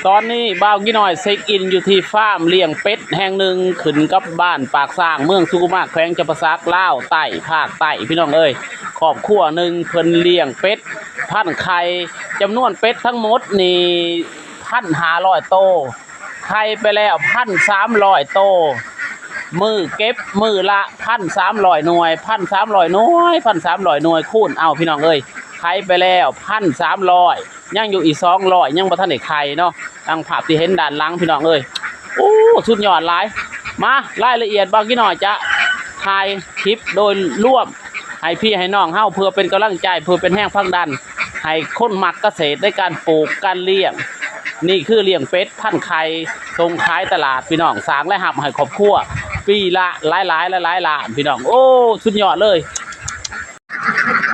ຕອນນີ້ບ່າວກີນ້ອຍເຊັກອິນຢູ່ທີ່ຟາມລ້ຽງເປັດແຫ່ງໜຶ່ງ ຂຶ້ນກັບບ້ານປາກຊ້າງ ເມືອງສຸຂຸມະ ແຂວງຈຳປາສັກ ລາວໃຕ້ ພາກໃຕ້ ພີ່ນ້ອງເອີຍ. ຄອບຄົວໜຶ່ງເພິ່ນລ້ຽງເປັດພັນໄຂ່ ຈຳນວນເປັດທັງໝົດນີ້ ພັນຫ້າຮ້ອຍໂຕ, ໄຂ່ໄປແລ້ວພັນສາມຮ້ອຍໂຕ. ມື້ເກັບມື້ລະພັນສາມຮ້ອຍໜ່ວຍ, ພັນສາມຮ້ອຍໜ່ວຍ, ພັນສາມຮ້ອຍໜ່ວຍ ຄູນເອົາ ພີ່ນ້ອງເອີຍ. ໄຂ່ໄປແລ້ວພັນສາມຮ້ອຍ ຍັງຢູ່ອີກສອງຮ້ອຍ ຍັງບໍ່ທັນໄດ້ໄຂ່ເນາະ. ດັ່ງພາບທີ່ເຫັນດ້ານຫຼັງ ພີ່ນ້ອງເອີຍ. ໂອ້ ສຸດຍອດຫຼາຍ. ມາ ລາຍລະອຽດບ່າວກີນ້ອຍຈະຖ່າຍຄລິບໂດຍລວມໃຫ້ພີ່ໃຫ້ນ້ອງເຮົາ ເພື່ອເປັນກຳລັງໃຈ ເພື່ອເປັນແຮງຜັກດັນໃຫ້ຄົນມັກກະເສດໃນການປູກການລ້ຽງ. ນີ້ຄືລ້ຽງເປັດພັນໄຂ່ ສົ່ງຂາຍຕະຫຼາດ ພີ່ນ້ອງ, ສ້າງລາຍຮັບໃຫ້ຄອບຄົວປີລະຫຼາຍໆ ຫຼາຍໆລ້ານ ພີ່ນ້ອງ. ໂອ້ ສຸດຍອດເລີຍ.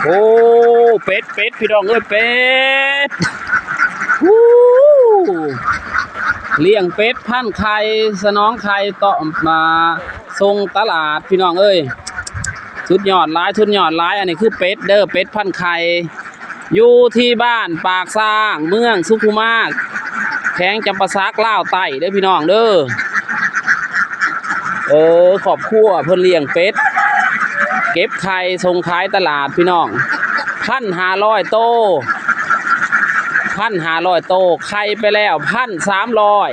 ໂອ້ ເປັດ ເປັດ ພີ່ນ້ອງເອີຍ ເປັດ. ຮູ້ ລ້ຽງເປັດພັນໄຂ່ ສະໜອງໄຂ່ຕໍ່ມາສົ່ງຕະຫຼາດ ພີ່ນ້ອງເອີຍ. ສຸດຍອດຫຼາຍ ສຸດຍອດຫຼາຍ. ອັນນີ້ຄືເປັດເດີ ເປັດພັນໄຂ່ ຢູ່ທີ່ບ້ານປາກຊ້າງ ເມືອງສຸຂຸມະ ແຂວງຈຳປາສັກ ລາວໃຕ້ເດີ ພີ່ນ້ອງເດີ. ເອີ ຄອບຄົວເພິ່ນລ້ຽງເປັດ ເກັບໄຂ່ສົ່ງຂາຍຕະຫຼາດ ພີ່ນ້ອງ, ພັນຫ້າຮ້ອຍໂຕ ພັນຫ້າຮ້ອຍໂຕ. ໄຂ່ໄປແລ້ວພັນສາມຮ້ອຍ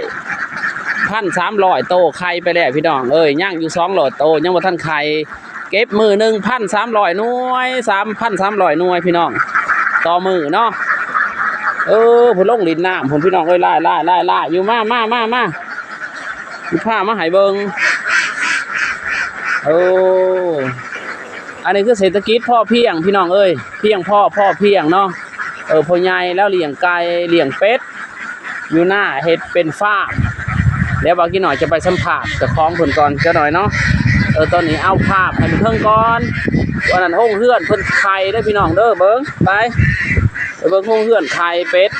ພັນສາມຮ້ອຍໂຕ ໄຂ່ໄປແລ້ວ ພີ່ນ້ອງເອີຍ. ຍັງຢູ່ສອງຮ້ອຍໂຕ ຍັງບໍ່ທັນໄຂ່. ເກັບມື້ໜຶ່ງພັນສາມຮ້ອຍໜ່ວຍ ສາມ ພັນສາມຮ້ອຍໜ່ວຍ ພີ່ນ້ອງ ຕໍ່ມື້ເນາະ. ເອີ ເພິ່ນລົງຫຼິ້ນນ້ຳພຸ້ນ ພີ່ນ້ອງເອີຍ. ຫຼາຍໆໆໆ ຢູ່ ມາ ມາ ມາ ມາ ຊິພາມາໃຫ້ເບິ່ງ. ໂອ້ ອັນນີ້ຄືເສດຖະກິດພໍພຽງ ພີ່ນ້ອງເອີຍ, ພຽງພໍ ພໍພຽງເນາະ. ເອີ ພໍ່ໃຫຍ່ລາວລ້ຽງໄກ່ ລ້ຽງເປັດ ຢູ່ນາ ເຮັດເປັນຟາມ. ດຽວບ່າວກີນ້ອຍຈະໄປສຳພາດເຈົ້າຂອງເພິ່ນກ່ອນຈັກໜ້ອຍເນາະ. ເອີ ຕອນນີ້ເອົາພາບໃຫ້ເບິ່ງເທິງກ່ອນ. ອັນນັ້ນໂຮງເຮືອນເພິ່ນໄຂ່ເດີ ພີ່ນ້ອງເດີ. ເບິ່ງ ໄປ ໄປເບິ່ງໂຮງເຮືອນໄຂ່ເປັດ.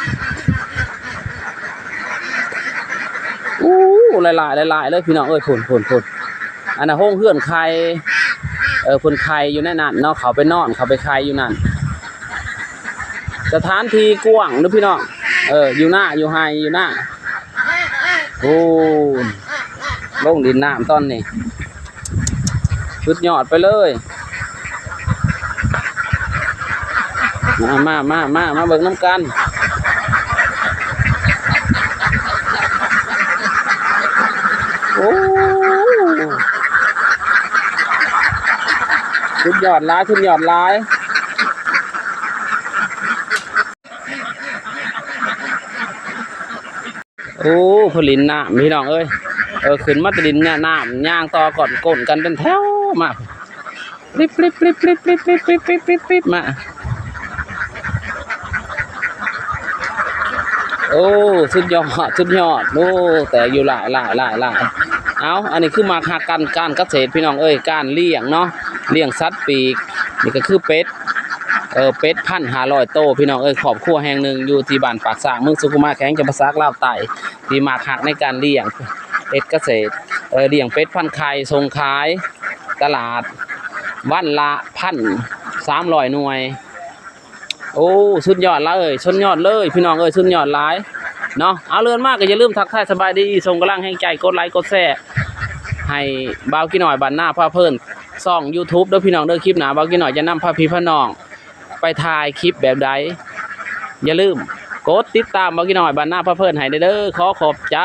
ໂອ້ ຫຼາຍໆ ຫຼາຍໆເລີຍ ພີ່ນ້ອງເອີຍ. ພຸ້ນ ພຸ້ນ ພຸ້ນ. ອັນນັ້ນໂຮງເຮືອນໄຂ່ ເອີ ເພິ່ນໄຂ່ຢູ່ໃນນັ້ນເນາະ. ເຂົ້າໄປນອນ ເຂົ້າໄປໄຂ່ຢູ່ນັ້ນ. ສະຖານທີ່ກວ້າງເດີ ພີ່ນ້ອງ. ເອີ ຢູ່ນາ ຢູ່ໄຮ່ ຢູ່ນາ. ໂອ້ ລົງຫຼິ້ນນ້ຳຕອນນີ້ ສຸດຍອດໄປເລີຍ. ມາ ມາ ມາ ມາ ມາເບິ່ງນຳກັນ. ໂອ້ ສຸດຍອດຫຼາຍ ສຸດຍອດຫຼາຍ. ໂອ້ ເພິ່ນຫຼິ້ນນ້ຳ ພີ່ນ້ອງເອີຍ. ເອີ ຂຶ້ນມາແຕ່ຫຼິ້ນນ້ຳ ຍ່າງຕໍ່ກ້ອນກົ້ນກັນເປັນແຖວມາ ລິບໆໆໆໆໆໆໆມາ. ໂອ້ ສຸດຍອດ ສຸດຍອດ. ໂອ້ ແຕກຢູ່ຫຼາຍໆໆໆ. ເອົາ ອັນນີ້ຄືມັກຮັກກັນ ການກະເສດ ພີ່ນ້ອງເອີຍ, ການລ້ຽງເນາະ, ລ້ຽງສັດປີກ. ນີ້ກໍຄືເປັດ ເອີ ເປັດ ພັນຫ້າຮ້ອຍໂຕ ພີ່ນ້ອງເອີຍ. ຄອບຄົວແຫ່ງໜຶ່ງຢູ່ທີ່ບ້ານປາກຊ້າງ ເມືອງສຸຂຸມະ ແຂວງຈຳປາສັກ ລາວໃຕ້ ທີ່ມັກຮັກໃນການລ້ຽງ ເຮັດກະເສດ ເອີ ລ້ຽງເປັດພັນໄຂ່ ສົ່ງຂາຍຕະຫຼາດ ວັນລະ ພັນສາມຮ້ອຍໜ່ວຍ. ໂອ້ ສຸດຍອດເລີຍ ສຸດຍອດເລີຍ ພີ່ນ້ອງເອີຍ ສຸດຍອດຫຼາຍເນາະ. ເອົາ ເລື່ອນມາກໍຢ່າລືມທັກທາຍສະບາຍດີ ສົ່ງກຳລັງແຮງໃຈ ກົດໄລ ກົດແຊ ໃຫ້ບ່າວກີນ້ອຍ ບ້ານນາພາເພີນ ຊ່ອງ YouTube ເດີ ພີ່ນ້ອງເດີ. ຄລິບໜ້າ ບ່າວກີນ້ອຍຈະນຳພາພີ່ພານ້ອງໄປຖ່າຍຄລິບແບບໃດ ຢ່າລືມກົດຕິດຕາມ ບ່າວກີນ້ອຍ ບ້ານນາພາເພີນ ໃຫ້ແດ່ເດີ. ຂໍຂອບໃຈ.